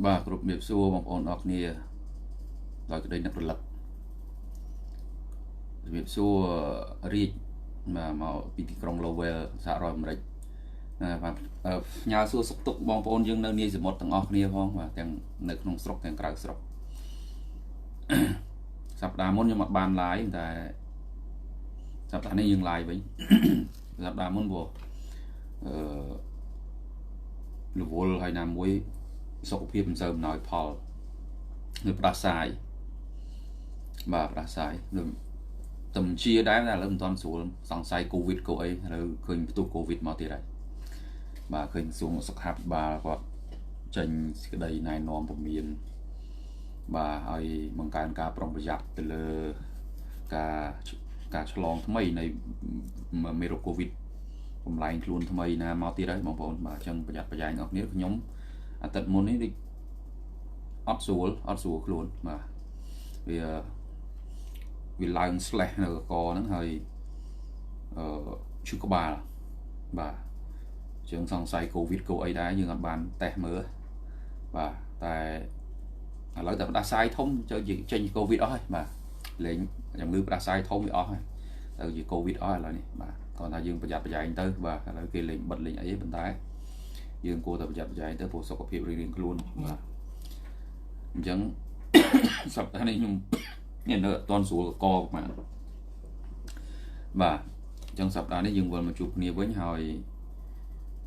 បាទគ្រប់ជំរាបសួរបងប្អូនអរគ្នាដោយក្តីនឹករលឹកជំរាបសួររាជបាទមកពីទីក្រុង Lowell សហរដ្ឋអាមេរិកបាទផ្ញើសួរសុខទុក្ខបងប្អូនយើងនៅនាយសមុទ្រទាំងអស់គ្នាផងបាទទាំងនៅក្នុងស្រុកទាំងក្រៅស្រុកសប្តាហ៍មុនខ្ញុំអត់បាន live តែសប្តាហ៍នេះយើង live វិញសប្តាហ៍មុនព្រោះអឺរវល់ហើយណាមួយសុខភាពមិនសូវអំណោយផលនៅផ្ដាសាយបាទផ្ដាសាយដូចតំជាដែរតែឥឡូវមិនទាន់ស្រួលសង្ស័យកូវីដកូអីឥឡូវឃើញផ្ទុះកូវីដមកទៀតហើយបាទឃើញក្រសួងសុខាភិបាលគាត់ចេញសេចក្តីណែនាំពមៀនបាទឲ្យបង្កើនការប្រុងប្រយ័ត្នទៅលើការការឆ្លងថ្មីនៃមេរោគកូវីដបំលែងខ្លួនថ្មីណាមកទៀតហើយបងប្អូនបាទអញ្ចឹងប្រយ័ត្នប្រយែងអស់គ្នាខ្ញុំអាទិត្យមុននេះដូចអត់ស្រួលអត់ស្រួលខ្លួនបាទវាវាឡើង slash នៅកកហ្នឹងហើយអឺឈឺក្បាលបាទជាងសង្ស័យកូវីដកូអីដែរយើងអត់បានតេស្តមើលបាទតែឥឡូវតែផ្ដាសាយធំទៅចេញកូវីដអស់ហើយបាទលេងជំងឺផ្ដាសាយធំវាអស់ហើយទៅជាកូវីដអស់ឥឡូវនេះបាទគាត់ថាយើងប្រយ័ត្នប្រយែងទៅបាទឥឡូវគេលេងបិទលេងអីប៉ុន្តែយើងគួរតែប្រយ័ត្នប្រយែងទៅព្រោះសុខភាពរៀងៗខ្លួនបាទអញ្ចឹងសប្តាហ៍នេះខ្ញុំនេះនៅអត់ទាន់ស្រួលកកប្រហែលបាទអញ្ចឹងសប្តាហ៍នេះយើងវិលមកជួបគ្នាវិញហើយ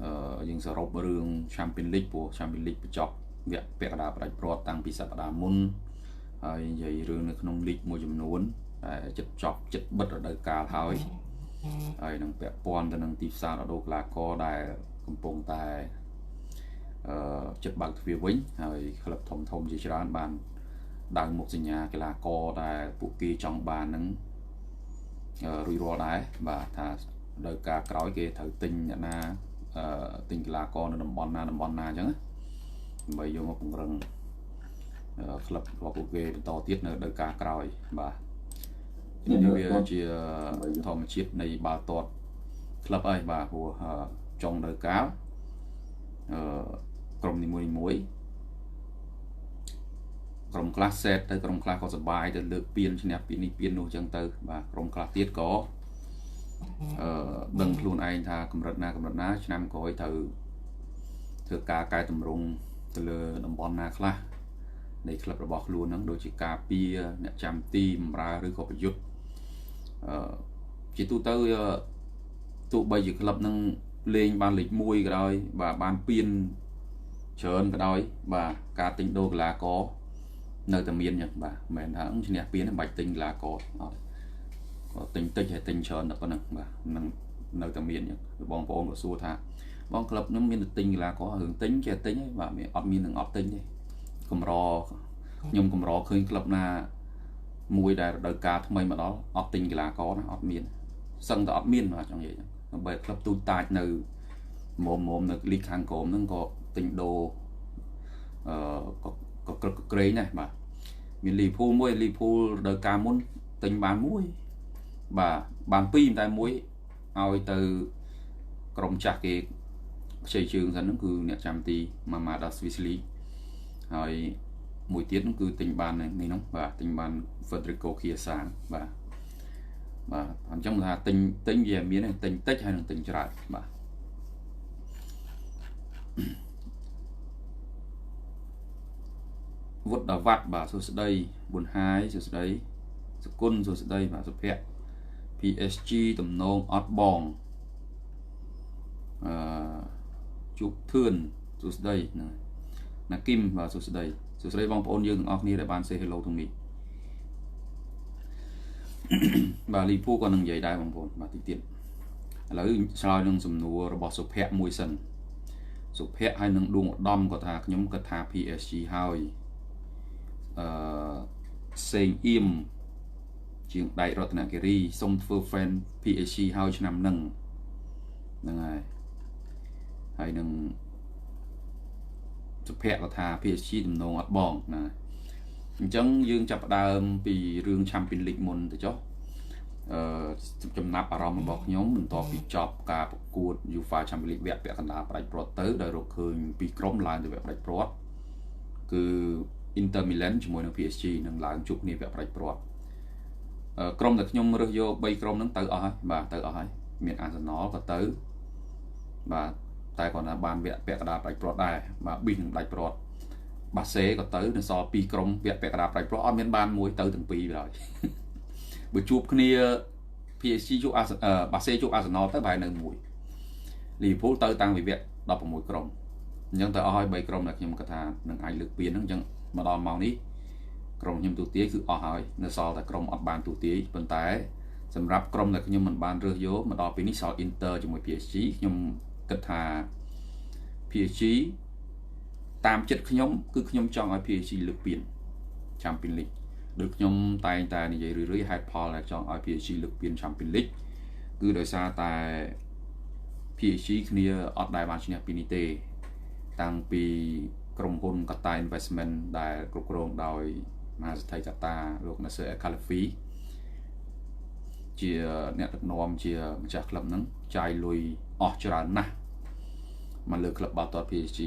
អឺយើងសរុបរឿង Champions League ព្រោះ Champions League បញ្ចប់វគ្គពាក់កណ្ដាលផ្ដាច់ព្រាត់តាំងពីសប្តាហ៍មុនហើយនិយាយរឿងនៅក្នុង League មួយចំនួនតែចិត្តចប់ចិត្តបិទរដូវកាលហើយហើយនឹងពាក់ព័ន្ធទៅនឹងទីផ្សាររដូវកីឡាករដែលកំពុងតែអឺចិត្តបើកទ្វារវិញហើយក្លឹបធំធំជាច្រើនបានដៅមុខសញ្ញាកីឡាករដែលពួកគេចង់បាននឹងរួចរាល់ដែរបាទថាដោយការក្រោយគេត្រូវទិញអ្នកណាទិញកីឡាករនៅតំបន់ណាតំបន់ណាអញ្ចឹងដើម្បីយកមកពង្រឹងក្លឹបរបស់ពួកគេបន្តទៀតនៅដោយការក្រោយបាទនេះវាជាធម្មជាតិនៃបាល់ទាត់ក្លឹបហើយបាទព្រោះចុងដោយកាលអឺក្រុមនីមួយមួយក្រុមខ្លះសេតទៅក្រុមខ្លះក៏សបាយទៅលើកពៀនឈ្នះពីនេះពៀននោះអញ្ចឹងទៅបាទក្រុមខ្លះទៀតក៏អឺដឹងខ្លួនឯងថាកម្រិតណាកម្រិតណាឆ្នាំក្រោយត្រូវធ្វើការកែតម្រង់ទៅលើតំបន់ណាខ្លះនៃក្លឹបរបស់ខ្លួនហ្នឹងដូចជាការពារអ្នកចាំទីបម្រើឬក៏ប្រយុទ្ធអឺជាទូទៅទោះបីជាក្លឹបហ្នឹងលេងបានលេខ1ក៏ដោយបាទបានពៀនច្រើនក៏ដោយបាទការទិញដូរកីឡាករនៅតែមានចឹងបាទមិនមែនថាឈ្នះពៀនមិនបាច់ទិញកីឡាករអត់ក៏ទិញតិចហើយទិញច្រើនតែប៉ុណ្្នឹងបាទនឹងនៅតែមានចឹងបងប្អូនក៏សួរថាបងក្លឹបខ្ញុំមានតែទិញកីឡាកររឿងទិញចេះទិញហើយបាទមានអត់មាននឹងអត់ទិញទេកម្រខ្ញុំកម្រឃើញក្លឹបណាមួយដែលរដូវកាលថ្មីមកដល់អត់ទិញកីឡាករណាអត់មានសឹងតែអត់មានបាទចង់និយាយចឹងបើក្លឹបទូចតាចនៅមុំមុំនៅលីកខាងក្រោមហ្នឹងក៏ទិញដូរអឺក៏ក្រឹកក្រែងដែរបាទមានលីភូលមួយលីភូលរដូវកាលមុនទិញបានមួយបាទបានពីរតែមួយឲ្យទៅក្រុមចាស់គេខ្ចីជើងសិនហ្នឹងគឺអ្នកចាំទីម៉ាម៉ាដាស្វីស្លីហើយមួយទៀតហ្នឹងគឺទិញបាននេះហ្នឹងបាទទិញបាន Federico Chiesa បាទបាទអញ្ចឹងថាទិញទិញវាមានទិញតិចហើយនឹងទិញច្រើនបាទវុទ្ធវត្តបាទសួស្តីប៊ុនហាយសួស្តីសគុណសួស្តីបាទសុភ័ក្រ PSG តំណងអត់បងអឺជប់ធឿនសួស្តីណាគឹមបាទសួស្តីសួស្តីបងប្អូនយើងទាំងអស់គ្នាដែលបាន say hello to me បាទលីពូក៏នឹងនិយាយដែរបងប្អូនបាទតិចទៀតឥឡូវឆ្លើយនឹងសំណួររបស់សុភ័ក្រមួយសិនសុភ័ក្រហើយនឹងដួងឧត្តមគាត់ថាខ្ញុំគិតថា PSG ហើយអឺសេងអៀមជាងដែករតនគិរីសុំធ្វើ fan PSG ហើយឆ្នាំហ្នឹងហ្នឹងហើយហើយនឹងសុភ័ក្រគាត់ថា PSG ទំនងអត់បងណាអញ្ចឹងយើងចាប់ផ្ដើមពីរឿង Champions League មុនទៅចុះអឺចំណាប់អារម្មណ៍របស់ខ្ញុំបន្ទាប់ពីចប់ការប្រកួត UEFA Champions League វគ្គពាក់កណ្ដាលផ្ដាច់ព្រាត់ទៅដោយរកឃើញពីរក្រុមឡើងទៅវគ្គផ្ដាច់ព្រាត់ គឺ Inter Milan ជាមួយនឹង PSG នឹងឡើងជួបគ្នាវគ្គផ្ដាច់ព្រាត់ក្រុមដែលខ្ញុំរើសយក3ក្រុមហ្នឹងទៅអស់ហើយបាទទៅអស់ហើយមាន Arsenal ក៏ទៅបាទតែគាត់ថាបានវគ្គពាក់កណ្ដាលផ្ដាច់ព្រាត់ដែរបាទប៊ីសនឹងផ្ដាច់ព្រាត់បាសេក៏ទៅនៅសល់2ក្រុមវគ្គពាក់កណ្ដាលផ្ដាច់ព្រាត់អត់មានបានមួយទៅទាំងពីរឡើយបើជួបគ្នា PSG ជួបបាសេជួប Arsenal ទៅប្រហែលនៅមួយ Liverpool ទៅតាំងពីវគ្គ16ក្រុមអញ្ចឹងទៅអស់ហើយ3ក្រុមដែលខ្ញុំគិតថានឹងអាចលើកពានហ្នឹងអញ្ចឹងមកដល់ម៉ោងនេះក្រុមខ្ញុំទូទាយគឺអស់ហើយនៅសល់តែក្រុមអត់បានទូទាយប៉ុន្តែសម្រាប់ក្រុមដែលខ្ញុំមិនបានរើសយកមកដល់ពេលនេះសល់ Inter ជាមួយ PSG ខ្ញុំគិតថា PSG តាមចិត្តខ្ញុំគឺខ្ញុំចង់ឲ្យ PSG លើកពាន Champions League ដូចខ្ញុំតែងតែនិយាយរឿយៗហេតុផលដែលចង់ឲ្យ PSG លើកពាន Champions League គឺដោយសារតែ PSG គ្នាអត់ដែលបានឈ្នះពីនេះទេតាំងពីក្រុមហ៊ុន Qatar Investment ដែលគ្រប់គ្រងដោយមហាសេដ្ឋីកាតាលោក Nasser Al Khelaifi ជាអ្នកដឹកនាំជាម្ចាស់ក្លឹបហ្នឹងចាយលុយអស់ច្រើនណាស់មកលើក្លឹបបាល់ទាត់ PSG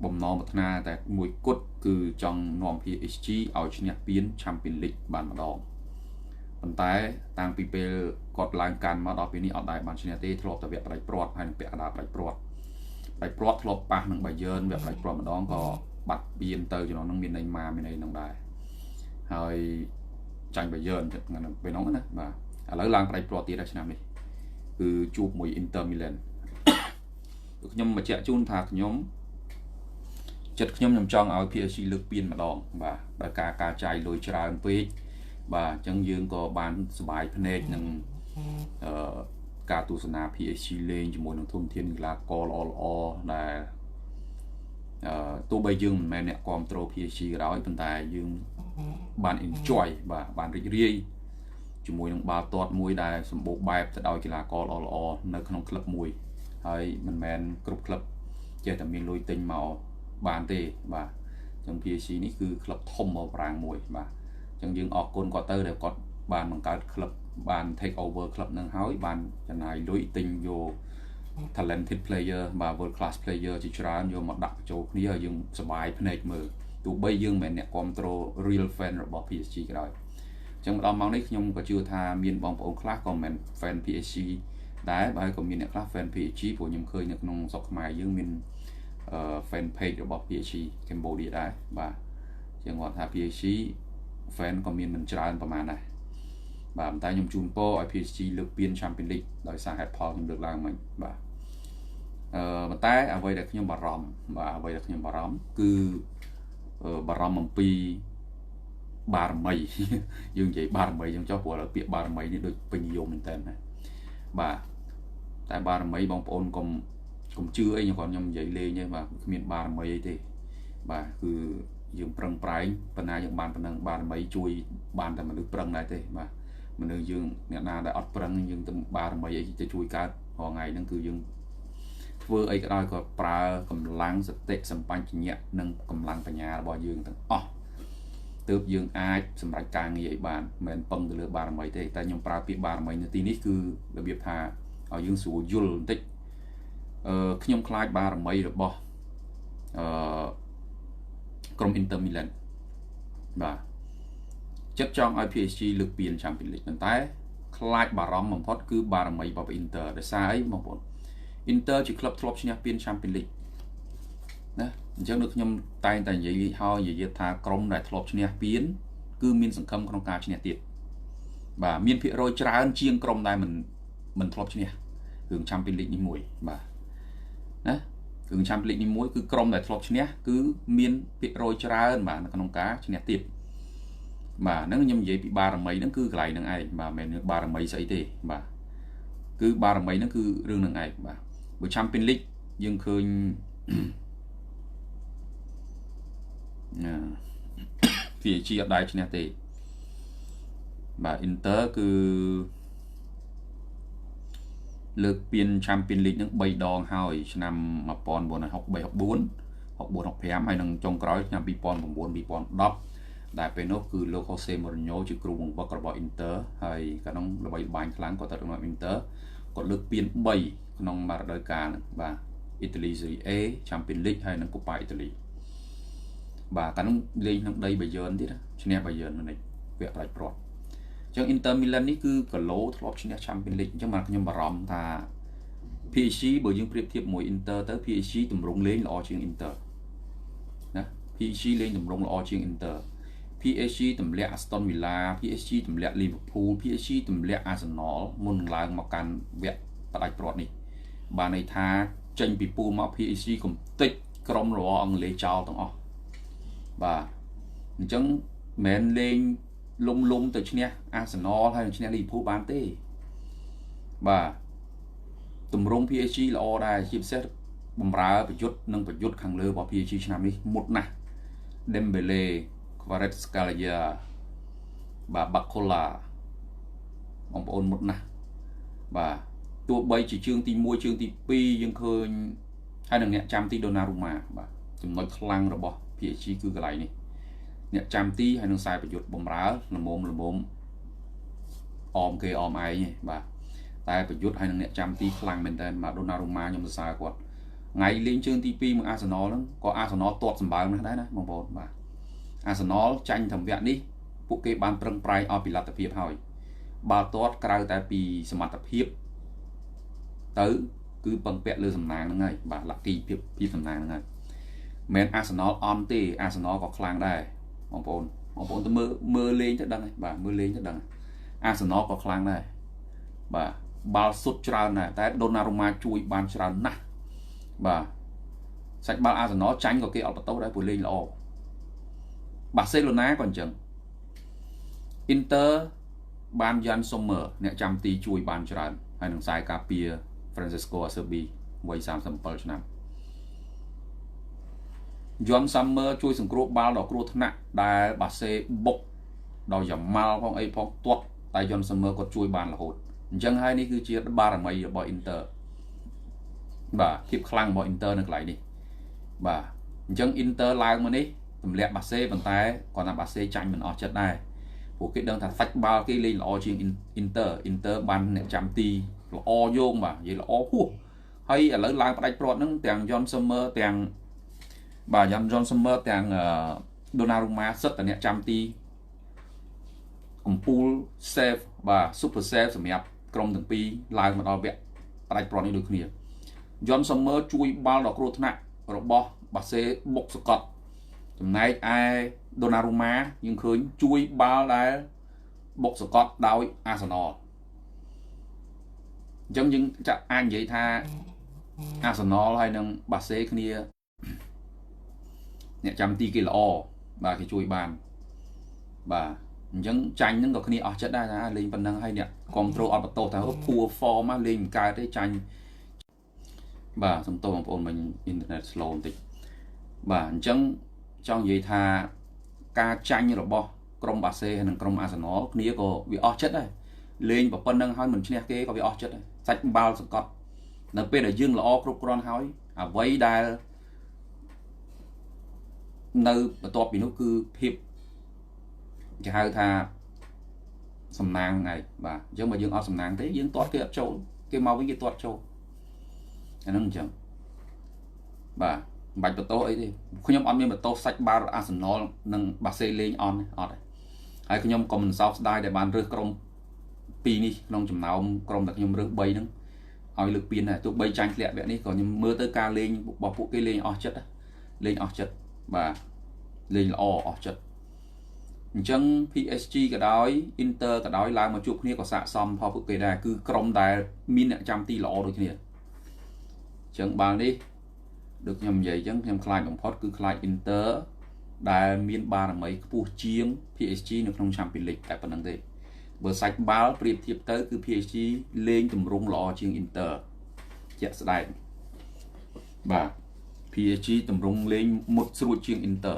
បំណងប្រាថ្នាតែមួយគត់គឺចង់នាំ PSG ឲ្យឈ្នះពាន Champions League បានម្ដងប៉ុន្តែតាំងពីពេលគាត់ឡើងកាន់មកដល់ពេលនេះអត់ដែលបានឈ្នះទេធ្លាប់តែវគ្គផ្ដាច់ព្រាត់ហើយនឹងពាក់កណ្ដាលផ្ដាច់ព្រាត់ផ្ដាច់ព្រាត់ធ្លាប់ប៉ះនឹង Bayern វគ្គផ្ដាច់ព្រាត់ម្ដងក៏បាត់ពានទៅចំណងនឹងមាន Neymar មានអីនឹងដែរហើយចាញ់ Bayern ពេលនោះណាបាទឥឡូវឡើងផ្ដាច់ព្រាត់ទៀតហើយឆ្នាំនេះគឺជួបមួយ Inter Milan ខ្ញុំបញ្ជាក់ជូនថាខ្ញុំចិត្តខ្ញុំខ្ញុំចង់ឲ្យ PSG លើកពានម្ដងបាទដោយការចាយលុយច្រើនពេកបាទអញ្ចឹងយើងក៏បានសប្បាយភ្នែកនឹងអឺការទស្សនា PSG លេងជាមួយនឹងធនធានកីឡាករល្អល្អដែលអឺទោះបីយើងមិនមែនអ្នកគ្រប់គ្រង PSG ក៏ដោយប៉ុន្តែយើងបាន enjoy បាទបានរីករាយជាមួយនឹងបាល់ទាត់មួយដែលសម្បូរបែបទៅដោយកីឡាករល្អល្អនៅក្នុងក្លឹបមួយហើយមិនមែនគ្រប់ក្លឹបចេះតែមានលុយទិញមកបានទេបាទអញ្ចឹង PSG នេះគឺក្លឹបធំមកប្រាំងមួយបាទអញ្ចឹងយើងអរគុណគាត់ទៅដែលគាត់បានបង្កើតក្លឹបបាន take over ក្លឹបនឹងហើយបានចំណាយលុយទិញយក talented player បាទ world class player ជាច្រើនយកមកដាក់បញ្ចូលគ្នាឲ្យយើងសប្បាយភ្នែកមើលទោះបីយើងមិនមែនអ្នកគ្រប់គ្រង real fan របស់ PSG ក៏ដោយអញ្ចឹងមកដល់ម៉ោងនេះខ្ញុំក៏ជឿថាមានបងប្អូនខ្លះក៏មិនមែន fan PSG ដែរបើក៏មានអ្នកខ្លះ fan PSG ព្រោះខ្ញុំឃើញនៅក្នុងស្រុកខ្មែរយើងមាន fan page របស់ PSG Cambodia ដែរបាទជាងគាត់ថា PSG fan ក៏មានមិនច្រើនប្រហែលដែរបាទតែខ្ញុំជូនពរឲ្យ PSG លើកពាន Champions League ដោយសារហេតុផលខ្ញុំលើកឡើងមិញបាទអឺប៉ុន្តែអ្វីដែលខ្ញុំបារម្ភបាទអ្វីដែលខ្ញុំបារម្ភគឺបារម្ភអំពីបារមីយើងនិយាយបារមីចឹងចុះព្រោះឥឡូវពាក្យបារមីនេះដូចពេញនិយមមែនតើណាបាទតែបារមីបងប្អូនកុំជឿអីខ្ញុំគាត់ខ្ញុំនិយាយលេងទេបាទគ្មានបារមីអីទេបាទគឺយើងប្រឹងប្រែងប៉ុណ្ណាយើងបានប៉ុណ្ណឹងបារមីជួយបានតែមនុស្សប្រឹងដែរទេបាទមនុស្សយើងអ្នកណាដែលអត់ប្រឹងយើងទៅបារមីអីទៅជួយកើតរាល់ថ្ងៃហ្នឹងគឺយើងធ្វើអីក៏ដោយក៏ប្រើកម្លាំងសតិសម្បញ្ញៈនិងកម្លាំងបញ្ញារបស់យើងទាំងអស់ទើបយើងអាចសម្រេចការងារឲ្យបានមិនមែនពឹងទៅលើបារមីទេតែខ្ញុំប្រើពាក្យបារមីនៅទីនេះគឺរបៀបថាឲ្យយើងស្រួលយល់បន្តិចអឺខ្ញុំខ្លាចបារមីរបស់អឺក្រុម Inter Milan បាទចិត្តចង់ឲ្យ PSG លើកពាន Champions League ប៉ុន្តែខ្លាចបារម្ភបំផុតគឺបារមីរបស់ Inter ដោយសារអីបងប្អូន Inter ជាក្លឹបធ្លាប់ឈ្នះពាន Champions League ណាអញ្ចឹងដូចខ្ញុំតែងតែនិយាយហើយនិយាយថាក្រុមដែលធ្លាប់ឈ្នះពានគឺមានសង្ឃឹមក្នុងការឈ្នះទៀតបាទមានភាគរយច្រើនជាងក្រុមដែលមិនធ្លាប់ឈ្នះរឿង Champions League នេះមួយបាទណារឿង Champions League នេះមួយគឺក្រុមដែលធ្លាប់ឈ្នះគឺមានភាគរយច្រើនបាទនៅក្នុងការឈ្នះទៀតបាទហ្នឹងខ្ញុំនិយាយពីបារមីហ្នឹងគឺកន្លែងហ្នឹងឯងបាទមិនមែនបារមីស្អីទេបាទគឺបារមីហ្នឹងគឺរឿងហ្នឹងឯងបាទបើ Champions League យើងឃើញណា PSG អត់ដែរឈ្នះទេបាទ Inter គឺលើកពាន Champions League ហ្នឹង3ដងហើយឆ្នាំ1963 64 64 65ហើយនឹងចុងក្រោយឆ្នាំ2009 2010ដែលពេលនោះគឺលោក Jose Mourinho ជាគ្រូបង្វឹករបស់ Inter ហើយកាលនោះល្បីល្បាញខ្លាំងគាត់ទៅដឹកនាំ Inter គាត់លើកពាន3ក្នុងមួយរដូវកាលហ្នឹងបាទអ៊ីតាលី Serie A Champions League ហើយនិង Coppa អ៊ីតាលី បាទកាលនោះលេងក្នុងដី Bayern ទៀតឈ្នះ Bayern នេះវគ្គផ្ដាច់ព្រាត់អញ្ចឹង Inter Milan នេះគឺគីឡូធ្លាប់ឈ្នះ Champions League អញ្ចឹងបាទខ្ញុំបារម្ភថា PSG បើយើងប្រៀបធៀបមួយ Inter ទៅ PSG ទម្រង់លេងល្អជាង Inter ណា PSG លេងទម្រង់ល្អជាង Inter PSG ទម្លាក់ Aston Villa PSG ទម្លាក់ Liverpool PSG ទម្លាក់ Arsenal មុននឹងឡើងមកកាន់វគ្គផ្ដាច់ព្រាត់នេះបានន័យថាចេញពីពូលមក PSG កំតិចក្រុមរបស់អង់គ្លេសចោលទាំងអស់បាទអញ្ចឹងមិនមែនលេងលុំលុំទៅឈ្នះ Arsenal ហើយនឹងឈ្នះ Liverpool បានទេបាទទម្រង់ PSG ល្អដែរជាពិសេសបំរើប្រយុទ្ធនិងប្រយុទ្ធខាងលើរបស់ PSG ឆ្នាំនេះមុតណាស់ Dembele Kvaratskhelia បាទ Barcola បងប្អូនមុតណាស់បាទទោះបីជាជើងទី1ជើងទី2យើងឃើញហើយនឹងអ្នកចាំទី Donnarumma បាទចំណុចខ្លាំងរបស់ PSG គឺកន្លែងនេះអ្នកចាំទីហើយនឹងខ្សែប្រយុទ្ធបំរើល្មមល្មមអមគេអមឯងបាទតែប្រយុទ្ធហើយនឹងអ្នកចាំទីខ្លាំងមែនតើបាទ Donnarumma ខ្ញុំសរសើរគាត់ថ្ងៃលេងជើងទី2មួយ Arsenal ហ្នឹងក៏ Arsenal ទាត់សម្បើមណាស់ដែរណាបងប្អូនបាទ Arsenal ចាញ់ត្រឹមវគ្គនេះពួកគេបានប្រឹងប្រែងអស់ពីលទ្ធភាពហើយបាល់ទាត់ក្រៅតែពីសមត្ថភាពទៅគឺពឹងពាក់លើសំណាងហ្នឹងហើយបាទ lucky ភាពភាពសំណាងហ្នឹងហើយមិន Arsenal អន់ទេ Arsenal ក៏ខ្លាំងដែរបងប្អូនបងប្អូនទៅមើលមើលលេងទៅដឹងហើយបាទមើលលេងទៅដឹង Arsenal ក៏ខ្លាំងដែរបាទបាល់សុទ្ធច្រើនដែរតែ Donnarumma ជួយបានច្រើនណាស់បាទសាច់បាល់ Arsenal ចាញ់ក៏គេអត់បន្ទោសដែរព្រោះលេងល្អបាសេឡូណាក៏អញ្ចឹង Inter បាន Yann Sommer អ្នកចាំទីជួយបានច្រើនហើយនឹងខ្សែការពារ Francisco Acerbi វ័យ37ឆ្នាំ Yann Sommer ជួយសង្គ្រោះបាល់ដល់គ្រោះថ្នាក់ដែលបាសេបុកដោយយ៉ាម៉ាល់ផងអីផងទាត់តែ Yann Sommer គាត់ជួយបានរហូតអញ្ចឹងហើយនេះគឺជាបារមីរបស់ Inter បាទភាពខ្លាំងរបស់ Inter នៅកន្លែងនេះបាទអញ្ចឹង Inter ឡើងមកនេះទម្លាក់បាសេប៉ុន្តែគាត់ថាបាសេចាញ់មិនអស់ចិត្តដែរព្រោះគេដឹងថាសាច់បាល់គេលេងល្អជាង Inter Inter បានអ្នកចាំទីល្អយោងបាទនិយាយល្អហួសហើយឥឡូវឡើងផ្ដាច់ព្រាត់ហ្នឹងទាំង Yann Sommer ទាំងបាទ Yann Sommer ទាំង Donnarumma សិតតែអ្នកចាំទីកំពូល save បាទ super save សម្រាប់ក្រុមទាំងពីរឡើងមកដល់វគ្គផ្ដាច់ព្រាត់នេះដូចគ្នា Yann Sommer ជួយបាល់ដល់គ្រោះថ្នាក់របស់បាសេបុកសកត់ចំណែកឯ Donnarumma យើងឃើញជួយបាល់ដែលបុកសកត់ដោយ Arsenal អញ្ចឹងយើងចាក់អាចនិយាយថា Arsenal ហើយនឹងបាសេគ្នាអ្នកចាំទីគេល្អបាទគេជួយបានបាទអញ្ចឹងចាញ់ហ្នឹងក៏គ្នាអស់ចិត្តដែរថាលេងប៉ុណ្ណឹងហើយអ្នកគ្រប់ត្រូលអត់បន្ទោសថា poor form លេងមិនកើតទេចាញ់បាទសំទោសបងប្អូនមិញអ៊ីនធឺណិត slow បន្តិចបាទអញ្ចឹងចង់និយាយថាការចាញ់របស់ក្រុមបាសេហើយនិងក្រុមអាសណលគ្នាក៏វាអស់ចិត្តដែរលេងប៉ុណ្្នឹងហើយមិនឈ្នះគេក៏វាអស់ចិត្តដែរសាច់បាល់សង្កត់នៅពេលដែលយើងល្អគ្រប់គ្រាន់ហើយអ្វីដែលនៅបន្ទាប់ពីនោះគឺភាពគេហៅថាសំណាងហ្នឹងឯងបាទអញ្ចឹងបើយើងអត់សំណាងទេយើងទាត់គេអត់ចូលគេមកវិញគេទាត់ចូលអាហ្នឹងអញ្ចឹងបាទមិនបាច់បន្ទោសអីទេខ្ញុំអត់មានបន្ទោសសាច់បាល់អាសណលនិងបាសេលេងអន់អត់ទេហើយខ្ញុំក៏មិនសោកស្ដាយដែលបានរើសក្រុមពីរនេះក្នុងចំណោមក្រុមដែលខ្ញុំរើស3ហ្នឹងឲ្យលើកពៀនដែរទោះបីចាញ់ធ្លាក់វគ្គនេះក៏ខ្ញុំមើលទៅការលេងរបស់ពួកគេលេងអស់ចិត្តលេងអស់ចិត្តបាទលេងល្អអស់ចិត្តអញ្ចឹង PSG ក៏ដោយ Inter ក៏ដោយឡើងមកជួបគ្នាក៏ស័ក្តិសមផងពួកគេដែរគឺក្រុមដែលមានអ្នកចាំទីល្អដូចគ្នាអញ្ចឹងបាល់នេះដូចខ្ញុំនិយាយអញ្ចឹងខ្ញុំខ្លាចបំផុតគឺខ្លាច Inter ដែលមានបារមីខ្ពស់ជាង PSG នៅក្នុង Champions League តែប៉ុណ្្នឹងទេបើសាច់បាល់ប្រៀបធៀបទៅគឺ PSG លេងទម្រង់ល្អជាង Inter ជាក់ស្ដែងបាទ PSG ទម្រង់លេងមុតស្រួចជាង Inter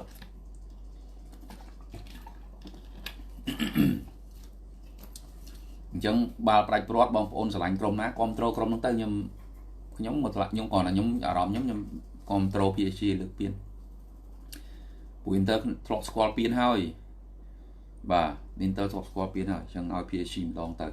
អញ្ចឹងបាល់ផ្ដាច់ព្រាត់បងប្អូនស្រឡាញ់ក្រុមណាគ្រប់ត្រូលក្រុមហ្នឹងទៅខ្ញុំខ្ញុំមកខ្ញុំគាត់ថាខ្ញុំអារម្មណ៍ខ្ញុំខ្ញុំគ្រប់ត្រូល PSG លើកពៀនពួក Inter ធ្លាប់ស្គាល់ពៀនហើយបាទ Inter ធ្លាប់ស្គាល់ពៀនហើយអញ្ចឹងឲ្យ PSG ម្ដងទៅ